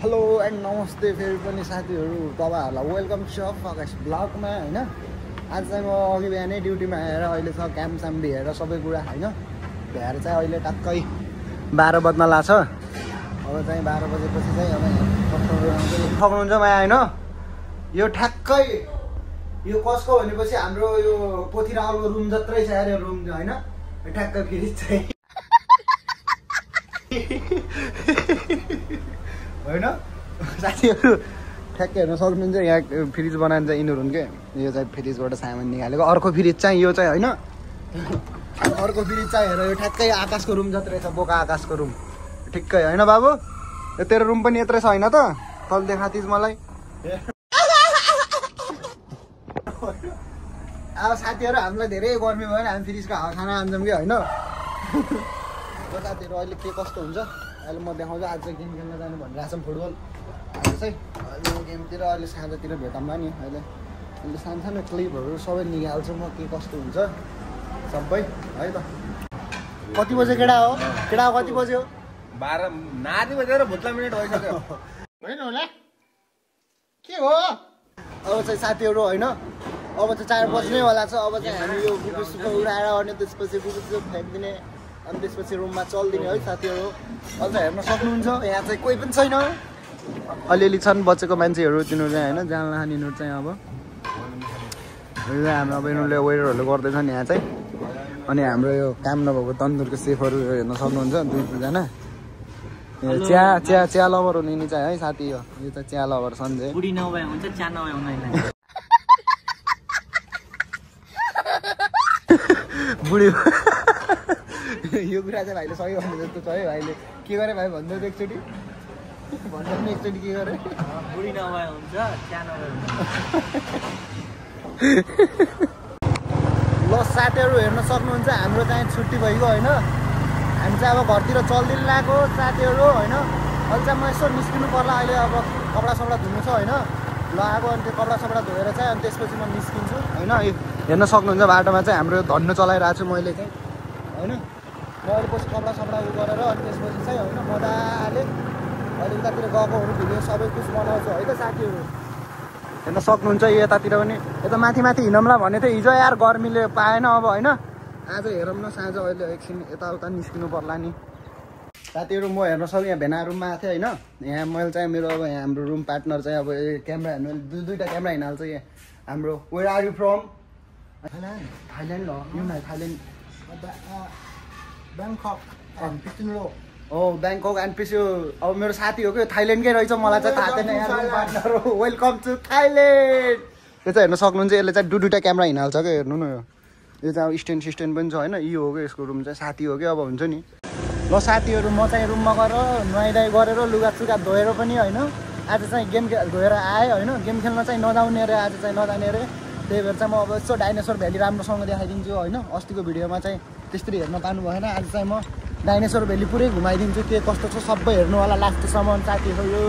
Hello and नमस्ते फेरि पनि साथीहरू तपाईहरुलाई वेलकम छ फकास ब्लगमा हैन। आज चाहिँ म अघि बिहानै ड्युटीमा आएर अहिले छ क्याम्प साम भ्याएर सबै कुरा हैन भ्याएर चाहिँ अहिले टक्कै 12 बज्न लाग्छ। अब चाहिँ 12 बजेपछि चाहिँ अब सक्नुहुन्छ माया हैन। यो ठ्याक्कै यो कसको भनेपछि हाम्रो यो पोथिरालको रुम जत्रै छ यार रुम हैन। ठ्याक्कै फेरि चाहिँ होइन साथीहरू ठ्याक्कै हेर्न सक्नुहुन्छ। यहाँ फ्रिज बनाएर चाहिँ यिनीहरू के यो चाहिँ फ्रिजबाट सामान निकालेको अर्को फ्रिज चाहिँ यो चाहिँ होइन। अर्को फ्रिज चाहिँ हेर यो ठ्याक्कै आकाशको रुम जत्रै छ बोका आकाशको रुम ठिक्कै होइन बाबु। यो तेरो रुम पनि यत्रै छ होइन त तल देखातिस मलाई। अब साथीहरू हामीलाई धेरै गर्मी भयो भने हामी फ्रिजको हावा खाना आन्छौँ कि होइन। साथीहरू अहिले के कस्तो हुन्छ अहिले म देखाउँछु। आज चाहिँ गेम खेल्न जानु भनिरहेको छ फुटबल। आज चाहिँ अहिले म गेमतिर अहिले साँझतिर भेटौँला नि। अहिले अहिले सानो क्लिपहरू सबै निकाल्छु म के कस्तो हुन्छ सबै है त। कति बजे केटा हो कति बजे हो 12 नाति बजेर 15 मिनेट भइसक्यो होइन होला के हो। अब चाहिँ साथीहरू होइन अब चाहिँ 4 बज्नेवाला छ। अब चाहिँ हामी यो बुकुसुको उडाएर अनि त्यसपछि बुकुसु फ्याँकिदिने अनि त्यसपछि रुममा चल्दिने है साथीहरू। अझ हेर्न सक्नुहुन्छ यहाँ चाहिँ कोही पनि छैन। अलिअलि छन् बचेको मान्छेहरू तिनीहरू चाहिँ होइन जान लानिहरू चाहिँ अब हाम्रो अब यिनीहरूले वेटरहरूले गर्दैछन् यहाँ चाहिँ। अनि हाम्रो यो काम नभएको तन्दुरको सेफहरू हेर्न सक्नुहुन्छ 2-2जना। चिया चिया चिया लभर हुने नि चाहिँ है साथी यो चाहिँ चिया लभर सन्जय बुढी नभए हुन्छ चिया नभए हुँदैन। बुढी यो कुरा चाहिँ भाइले सही भन्नु जस्तो छ है। भाइले के गरे भाइ भन्नु त एकचोटि भन्नु नि एकचोटि के गरे। बुढी नभए हुन्छ चिया नभए हुन्छ। ल साथीहरू हेर्न सक्नुहुन्छ हाम्रो चाहिँ छुट्टी भइगयो होइन। हामी चाहिँ अब घरतिर चल्दिन लागेको साथीहरू होइन। अहिले चाहिँ म यसो निस्किनु पर्ला अहिले अब कपडा सपडा धुनु छ होइन। लगाएको अनि त्यो कपडा सपडा धोएर चाहिँ अनि त्यसपछि म निस्किन्छु होइन। हेर्न सक्नुहुन्छ बाटोमा चाहिँ हाम्रो धन्न चलाइरहेको छु मैले चाहिँ होइन। म अहिले पछि कपडा सपडा उयो गरेर अनि त्यसपछि चाहिँ होइन मजाले अहिले उतातिर गएकोहरू भिडियो सबै कुछ बनाउँछु है त साथीहरू। हेर्न सक्नुहुन्छ यतातिर पनि यता माथि हिँडौँला भन्ने थियो हिजो यार गर्मीले पाएन अब होइन। आज हेरौँ न साँझ अहिले एकछिन यताउता निस्किनु पर्ला नि साथीहरू। म हेर्न सक्छु यहाँ भेना रुममा आएको थिएँ होइन। यहाँ मैले चाहिँ मेरो अब यहाँ हाम्रो रुम पार्टनर चाहिँ अब क्यामेरा हेर्नु दुईवटा क्यामेरा हिँडाल्छ यहाँ हाम्रो। Where are you from Thailand हो यु थाइल्यान्ड ब्याङ्कक एन्ड पिसिङलो हो ब्याङ्कक एन्ड पिस्यो। अब मेरो साथी हो कि थाइल्यान्डकै रहेछ मलाई चाहिँ थाहा छैन यहाँ पार्टनर हो। Welcome to Thailand. यो चाहिँ हेर्न सक्नुहुन्छ यसले चाहिँ दुईवटा क्यामेरा हिँडाल्छ क्या हेर्नु न। यो चाहिँ अब स्ट्यान्ड पनि छ होइन। यो हो कि यसको रुम चाहिँ साथी हो कि अब हुन्छ नि। ल साथीहरू म चाहिँ रुममा गएर नुहाइधुवाइ गरेर लुगासुगा धोएर पनि होइन आज चाहिँ गेम धोएर आएँ होइन। गेम खेल्न चाहिँ नजाउने अरे आज चाहिँ नजाने अरे। त्यही भएर चाहिँ म अब यसो डाइनोसर भ्याली राम्रोसँग देखाइदिन्छु होइन। अस्तिको भिडियोमा चाहिँ त्यसरी हेर्न पाउनु भएन। आज चाहिँ म डाइनोसर भ्याली पुरै घुमाइदिन्छु के कस्तो छ सबै हेर्नुवाला लास्टसम्म साथीहरू।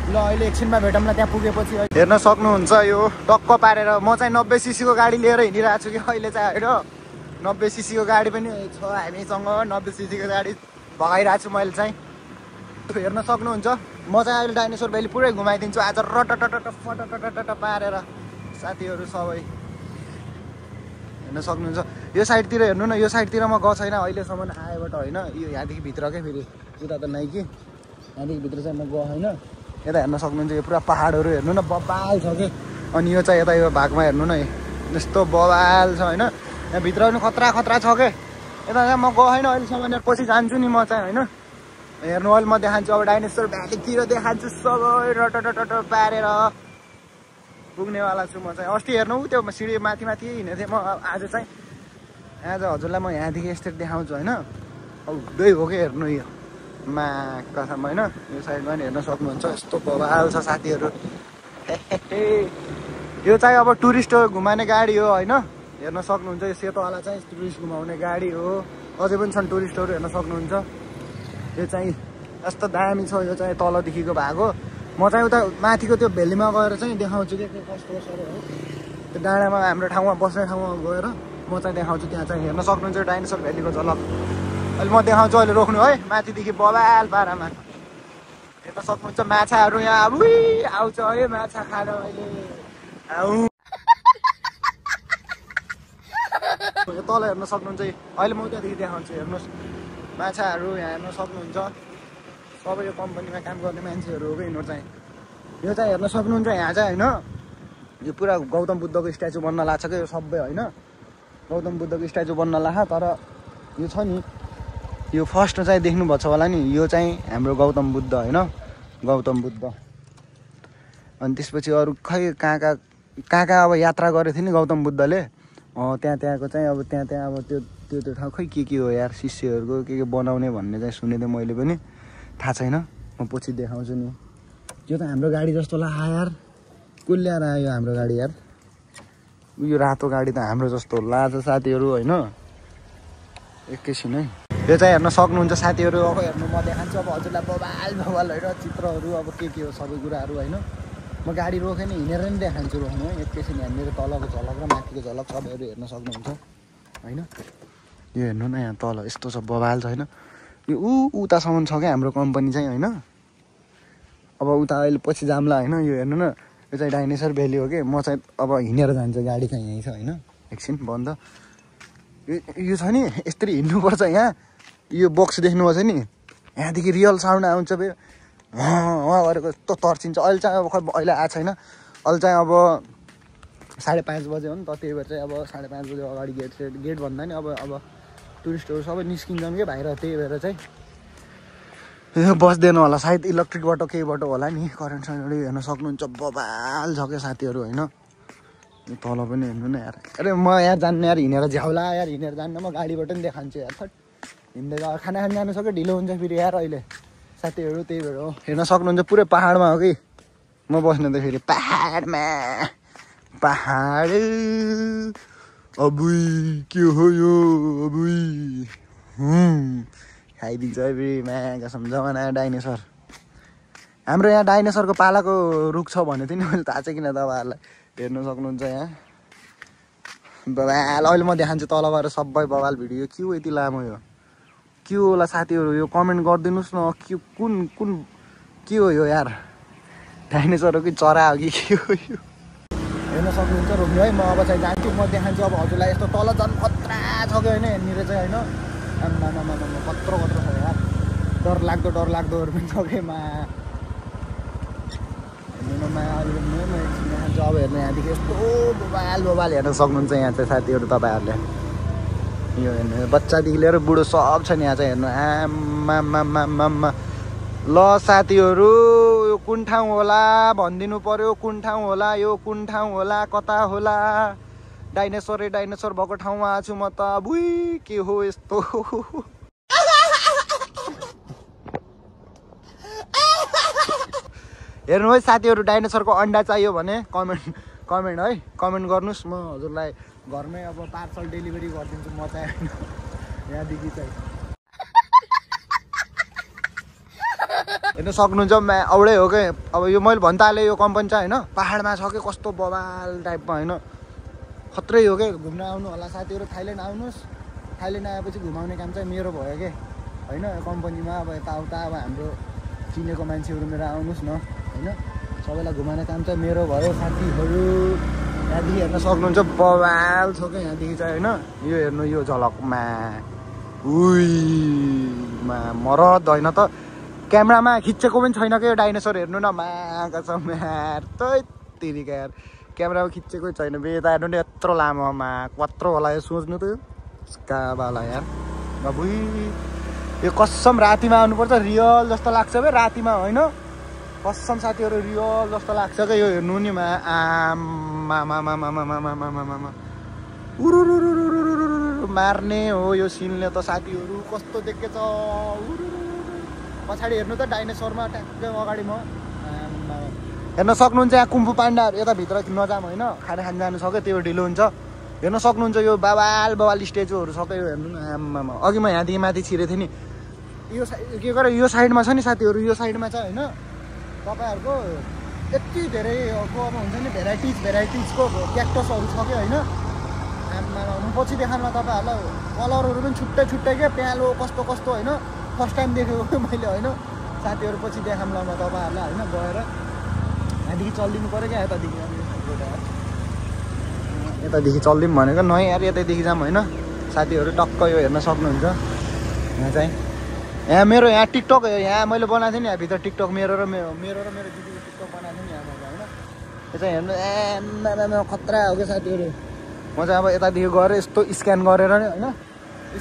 ल अहिले एकछिनमा भेटौँला त्यहाँ पुगेपछि। हेर्न सक्नुहुन्छ यो टक्क पारेर म चाहिँ 90 सीसीको गाडी लिएर हिँडिरहेको छु कि अहिले चाहिँ होइन। 90 सीसीको गाडी पनि छ हामीसँग 90 सीसीको गाडी भगाइरहेको छु मैले चाहिँ। हेर्न सक्नुहुन्छ म चाहिँ अहिले डाइनोसर भ्याली पुरै घुमाइदिन्छु आज रटटट फटटट पारेर साथीहरू सबै हेर्न सक्नुहुन्छ। यो साइडतिर हेर्नु न यो साइडतिर म गएको छैन अहिलेसम्म आएबाट होइन। यो यहाँदेखि भित्रकै फेरि उता त नै कि यहाँदेखि भित्र चाहिँ म गएको होइन। यता हेर्न सक्नुहुन्छ यो पुरा पहाडहरू हेर्नु न बबाल छ कि। अनि यो चाहिँ यता यो भागमा हेर्नु न यस्तो बबाल छ होइन। यहाँ भित्र पनि खतरा छ कि। यता चाहिँ म गएको होइन अहिलेसम्म पछि जान्छु नि म चाहिँ होइन। हेर्नु अहिले म देखान्छु अब डाइनोसर भ्यालीतिर देखान्छु सबै रटटट पारेर पुग्नेवाला छु म चाहिँ। अस्ति हेर्नु त्यो सिँढी माथि हिँडेको थिएँ म। आज चाहिँ आज हजुरलाई म यहाँदेखि यस्तरी देखाउँछु होइन। उदै हो कि हेर्नु यो मा कसम होइन। यो साइडमा पनि हेर्न सक्नुहुन्छ यस्तो बवाल छ साथीहरू। यो चाहिँ अब टुरिस्ट घुमाउने गाडी हो होइन। हेर्न सक्नुहुन्छ यो सेतोवाला चाहिँ टुरिस्ट घुमाउने गाडी हो। अझै पनि छन् टुरिस्टहरू हेर्न सक्नुहुन्छ। यो चाहिँ यस्तो दामी छ यो चाहिँ तलदेखिको भाग हो। म चाहिँ उता माथिको त्यो भ्यालीमा गएर चाहिँ देखाउँछु कि कस्तो छ हो। त्यो डाँडामा हाम्रो ठाउँमा बस्ने ठाउँमा गएर म चाहिँ देखाउँछु। त्यहाँ चाहिँ हेर्न सक्नुहुन्छ डाइनोसर भ्यालीको झलक। अहिले म देखाउँछु अहिले रोक्नु है माथिदेखि बबाल पारामा। हेर्न सक्नुहुन्छ माछाहरू यहाँ आउँछ है माछा खान अहिले तल हेर्न सक्नुहुन्छ अहिले म उतादेखि देखाउँछु हेर्नुहोस् माछाहरू यहाँ हेर्न सक्नुहुन्छ सबै यो कम्पनीमा काम गर्ने मान्छेहरू हो कि यिनीहरू चाहिँ यो चाहिँ हेर्न सक्नुहुन्छ यहाँ चाहिँ होइन यो पुरा गौतम बुद्धको स्ट्याचु बन्न लाग्छ क्या यो सबै होइन गौतम बुद्धको स्ट्याचु बन्न लाग्छ तर यो छ नि यो फर्स्ट चाहिँ देख्नुभएको छ होला नि यो चाहिँ हाम्रो गौतम बुद्ध होइन गौतम बुद्ध अनि त्यसपछि अरू खै कहाँ कहाँ अब यात्रा गरेको थियो नि गौतम बुद्धले त्यहाँको चाहिँ अब त्यहाँ अब त्यो ठाउँ खै के हो यार शिष्यहरूको के बनाउने भन्ने चाहिँ सुनेको थिएँ मैले पनि थाहा छैन म पछि देखाउँछु नि यो त हाम्रो गाडी जस्तो लाग्यो यार कसले ल्याएर आयो हाम्रो गाडी यार यो रातो गाडी त हाम्रो जस्तो लाज साथीहरू होइन एकैछिन है यो चाहिँ हेर्न सक्नुहुन्छ साथीहरू अब हेर्नु म देखान्छु अब हजुरलाई बबाल होइन चित्रहरू अब के हो सबै कुराहरू होइन म गाडी रोकेँ नि हिँडेर नि देखान्छु रोक्नु है एकैछिन यहाँ मेरो तलको झलक र माथिको झलक सबैहरू हेर्न सक्नुहुन्छ होइन यो हेर्नु न यहाँ तल यस्तो छ बबाल छ होइन यो उतासम्म छ क्या हाम्रो कम्पनी चाहिँ होइन अब उता अहिले पछि जाम्ला होइन यो हेर्नु न यो चाहिँ डाइनेसर भ्याली हो कि म चाहिँ अब हिँडेर जान्छु गाडी चाहिँ यहीँ छ होइन एकछिन बन्द यो छ नि यसरी हिँड्नुपर्छ यहाँ यो बक्स देख्नुभएको छ नि यहाँदेखि रियल साउन्ड आउँछ बे गरेको यस्तो तर्सिन्छ अहिले चाहिँ अब खै अहिले आएको छैन अहिले चाहिँ अब 5:30 बजे हो नि त त्यही भएर चाहिँ अब 5:30 बजे अगाडि गेट भन्दा नि अब टुरिस्टहरू सबै निस्किन्छन् कि बाहिर त्यही भएर चाहिँ यो बस्दैन होला सायद इलेक्ट्रिकबाट केहीबाट होला नि करेन्ट सरेन्टहरू हेर्न सक्नुहुन्छ बबाल छ क्या साथीहरू होइन तल पनि हेर्नु न यार अरे म यार जान्नु यार हिँडेर झ्याउला यार हिँडेर जान्न म गाडीबाट पनि देखान्छु यार थट हिँड्दै खाना खान जानु सक्यो ढिलो हुन्छ फेरि यार अहिले साथीहरू त्यही भएर हो हेर्न सक्नुहुन्छ पुरै पाहाडमा हो कि म बस्नु त फेरि पाहाडमा पाहाड अबुई के हो यो अबुई खाइदिन्छ है फेरि माया सम्झाउन डाइनेसर हाम्रो यहाँ डाइनेसरको पालाको रुख छ भने थियो नि मैले थाहा छ किन तपाईँहरूलाई हेर्नु सक्नुहुन्छ यहाँ बबाल अहिले म देखान्छु तल गएर सबै बबाल भिडियो के हो यति लामो यो के होला साथीहरू यो कमेन्ट गरिदिनुहोस् न के कुन के हो यो यार डाइनेसर हो कि चरा हो कि के हो यो हेर्न सक्नुहुन्छ रोक्नु है म अब चाहिँ जान्छु म देखान्छु अब हजुरलाई यस्तो तल झन् खतरा छ कि होइन यहाँनिर चाहिँ होइन आम्मामा कत्रो छ यार डरलाग्दोहरू पनि छ कि अब हेर्नु यहाँदेखि यस्तो बबाल हेर्न सक्नुहुन्छ यहाँ चाहिँ साथीहरू तपाईँहरूले यो हेर्नु बच्चादेखि लिएर बुढो सब छ नि यहाँ चाहिँ हेर्नु आम्मामा ल साथीहरू यो कुन ठाउँ होला भनिदिनु पर्यो कुन ठाउँ होला यो कुन ठाउँ होला कता होला डाइनेसर भएको ठाउँमा आएको छु म त बुई के हो यस्तो हेर्नु है साथीहरू डाइनेसरको अन्डा चाहियो भने कमेन्ट है कमेन्ट गर्नुहोस् म हजुरलाई घरमै अब पार्सल डेलिभरी गरिदिन्छु म चाहिँ यहाँदेखि चाहिँ हेर्नु सक्नुहुन्छ औडै हो कि अब यो मैले भन्न थालेँ यो कम्पनी चाहिँ होइन पाहाडमा छ कि कस्तो बवाल टाइपमा होइन खत्रै हो कि घुम्न आउनु होला साथीहरू थाइल्यान्ड आउनुहोस् थाइल्यान्ड आएपछि घुमाउने काम चाहिँ मेरो भयो कि होइन कम्पनीमा अब यताउता अब हाम्रो चिनेको मान्छेहरू मेरो आउनुहोस् न होइन सबैलाई घुमाउने काम चाहिँ मेरो भयो साथीहरू यहाँदेखि हेर्न सक्नुहुन्छ बवाल छ क्या यहाँदेखि चाहिँ होइन यो हेर्नु यो झलकमा उइमा मरद होइन त क्यामेरामा खिचेको पनि छैन क्या यो डाइनेसर हेर्नु न माका छ यार तैतिरिका यार क्यामेरामा खिचेकै छैन बेता हेर्नु नि यत्रो लामोमा कत्रो होला यो सोच्नु त काबाला यार अबुई यो कसम रातिमा आउनुपर्छ रियल जस्तो लाग्छ बे रातिमा होइन कसम साथीहरू रियल जस्तो लाग्छ क्या यो हेर्नु नि मार्ने हो यो सिनले त साथीहरू कस्तो देखेछ पछाडि हेर्नु त डाइनेसरमा ट्याक्कै अगाडि म हेर्न सक्नुहुन्छ यहाँ कुम्फु पाण्डाहरू यता भित्र नजाम होइन खाना खान जानु सक्यो त्यो ढिलो हुन्छ हेर्न सक्नुहुन्छ यो बवाल स्टेचुहरू सबै यो हेर्नु न आम्मामा अघि म यहाँदेखि माथि छिरेको थिएँ नि यो के गरे यो साइडमा छ नि साथीहरू यो साइडमा चाहिँ होइन तपाईँहरूको यति धेरै अब हुन्छ नि भेराइटिजको क्याक्टसहरू छ कि होइन आम्मामा पछि देखानमा तपाईँहरूलाई कलरहरू पनि छुट्टै क्या प्यालो कस्तो होइन फर्स्ट टाइम देखेको मैले होइन साथीहरू पछि देखाम ल म तपाईँहरूलाई होइन गएर यहाँदेखि चलिदिनु पऱ्यो क्या यतादेखि यतादेखि चलिदिउँ भनेको नयाँ यार यतैदेखि जाऊँ होइन साथीहरू टक्क यो हेर्न सक्नुहुन्छ यहाँ चाहिँ यहाँ मेरो यहाँ टिकटक यहाँ मैले बनाएको थिएँ नि यहाँ भित्र टिकटक मेरो र मेरो दिदीको टिकटक बनाएको थिएँ नि यहाँ मैले होइन त्यो चाहिँ हेर्नु खतरा हो क्या साथीहरू म चाहिँ अब यतादेखि गएर यस्तो स्क्यान गरेर नै होइन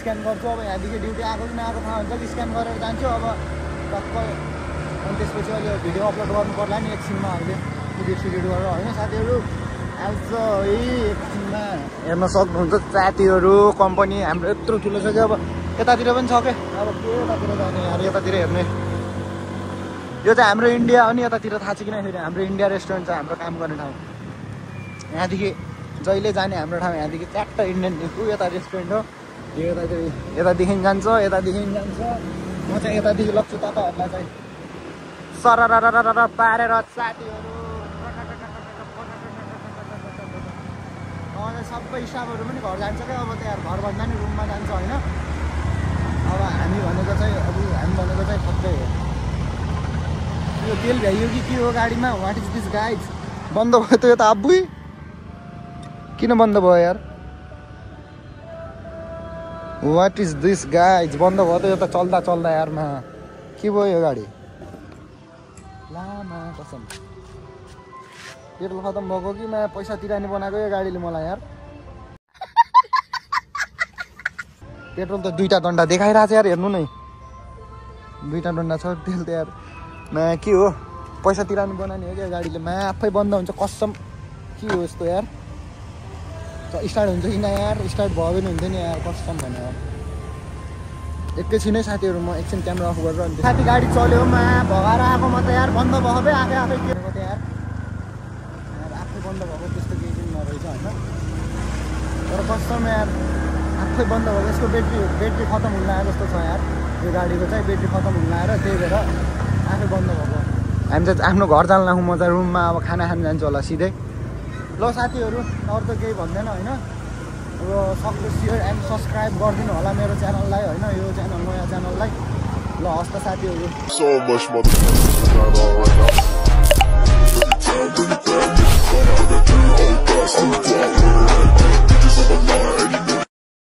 स्क्यान गर्छु अब यहाँदेखि ड्युटी आएको कि नआएको थाहा हुन्छ कि स्क्यान गरेर जान्छु अब टक्क अनि त्यसपछि अहिले भिडियो अपलोड गर्नु पर्ला नि एकछिनमा अहिले एडिट गरेर होइन साथीहरू आज है एकछिनमा हेर्न सक्नुहुन्छ साथीहरू कम्पनी हाम्रो यत्रो ठुलो छ कि अब यतातिर पनि छ क्या अब के यतातिर जाने यार यतातिर हेर्ने यो चाहिँ हाम्रो इन्डिया हो नि यतातिर थाहा छ किन फेरि हाम्रो इन्डिया रेस्टुरेन्ट छ हाम्रो काम गर्ने ठाउँ यहाँदेखि जहिले जाने हाम्रो ठाउँ यहाँदेखि च्याट्ट इन्डियन यता रेस्टुरेन्ट हो यो यतादेखि जान्छ म चाहिँ यतादेखि लग्छु तपाईँहरूलाई चाहिँ सरर पारेर साथीहरू सबै स्टाफहरू पनि घर जान्छ क्या अब त्यहाँ घर भन्दा नि रुममा जान्छ होइन अब हामी भनेको चाहिँ सबै हो यो तेल भ्याइयो कि के हो गाडीमा वाट इज दिस गाइज बन्द भयो त यो त अब्बुई किन बन्द भयो यार वाट इज दिस गाइज बन्द भयो त यो त चल्दा यारमा के भयो यो गाडी लामा कसम पेट्रोल खतम भएको कि म पैसा तिरानी बनाएको यो गाडीले मलाई यार पेट्रोल त 2टा डन्डा देखाइरहेको छ यार हेर्नु नै 2टा डन्डा छ तेल त यार म के हो पैसा तिरानी बनाउने हो क्या गाडीले म आफै बन्द हुन्छ कसम के हो यस्तो यार स्टार्ट हुन्छ कि न यार स्टार्ट भयो भने हुन्थ्यो नि यार कसम भनेर एकैछिनै साथीहरू म एकछिन क्यामेरा अफ गरेर अनि साथी गाडी चल्यो मा भगाएर आएको म त यार बन्द भयो आफै केको त यार आफै बन्द भएको त्यस्तो केही पनि नरहेछ होइन तर कसम यार आफै बन्द भएको यसको ब्याट्री खतम हुन आयो जस्तो छ यार यो गाडीको चाहिँ ब्याट्री खतम हुन आएर त्यही भएर आफै बन्द भएको हामी चाहिँ आफ्नो घर जान लाग्छौँ म चाहिँ रुममा अब खाना खान जान्छु होला सिधै ल साथीहरू अरू त केही भन्दैन होइन अब सक्दो सेयर एन्ड सब्सक्राइब गरिदिनु होला मेरो च्यानललाई होइन यो च्यानल नयाँ च्यानललाई ल हस् त साथीहरू So much motherfucking